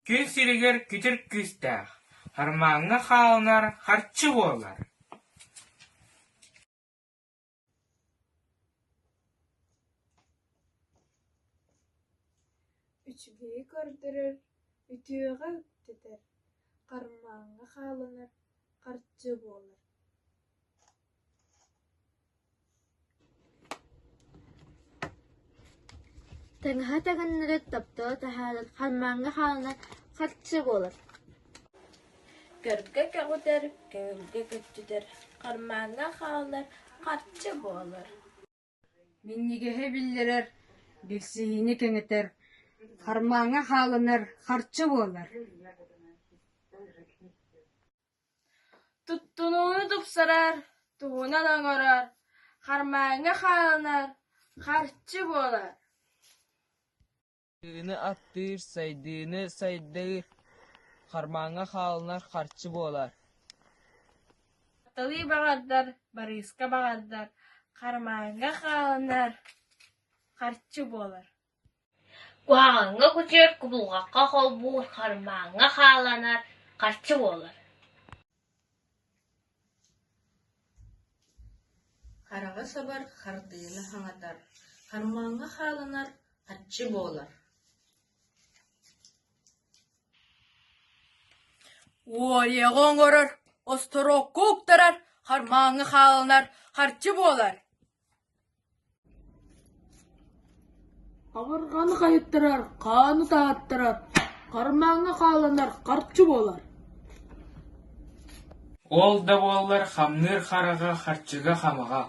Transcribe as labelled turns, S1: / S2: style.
S1: Күн сиригэр күтүр күүстээх, хармааҥҥа хаалынар харчы буолар
S2: Үчүгэйи көрдөрөр, үтүөҕэ үктэтэр, хармааҥҥа хаалынар харчы буолар
S3: Таҥаһы таҥыннарар, тапталы таһаарар, хармааҥҥа хаалынар харчы буолар
S4: Көргө көҕүтэр, көҥүлгэ көччүтэр, хармааҥҥа хаалар харчы буолар
S5: Минньигэһи биллэрэр, билсиһиини кэҥэтэр, хармааҥҥа хаалынар харчы буолар
S4: Туттунууну тупсарар, туһунан оҥорор, хармааҥҥа хаалынар харчы буолар
S1: Тыыны аттыыр, сайдыыны сайдыы, хармааҥҥа хаалынар харчы буолар
S4: Тапталы баҕардар, барыыска баҕардар, хармааҥҥа хаалынар харчы буолар
S3: Куһаҕаҥҥа кутуйар, кубулҕакка холбуур, хармааҥҥа хааланар харчы буолар
S6: Хараҕы сабар, хардыыны хаҥатар, хармааҥҥа хааланар харчы буолар
S5: Уоруйаҕы оҥорор, остуруокка уктарар, хармааҥҥа хааланар харчы буолар
S7: Хабарҕаны хайыттарар, хааны таһааттарар, хармааҥҥа хааланар харчы буолар
S1: Ол да буоллар хамныыр хараҕа харчыга хамаҕа.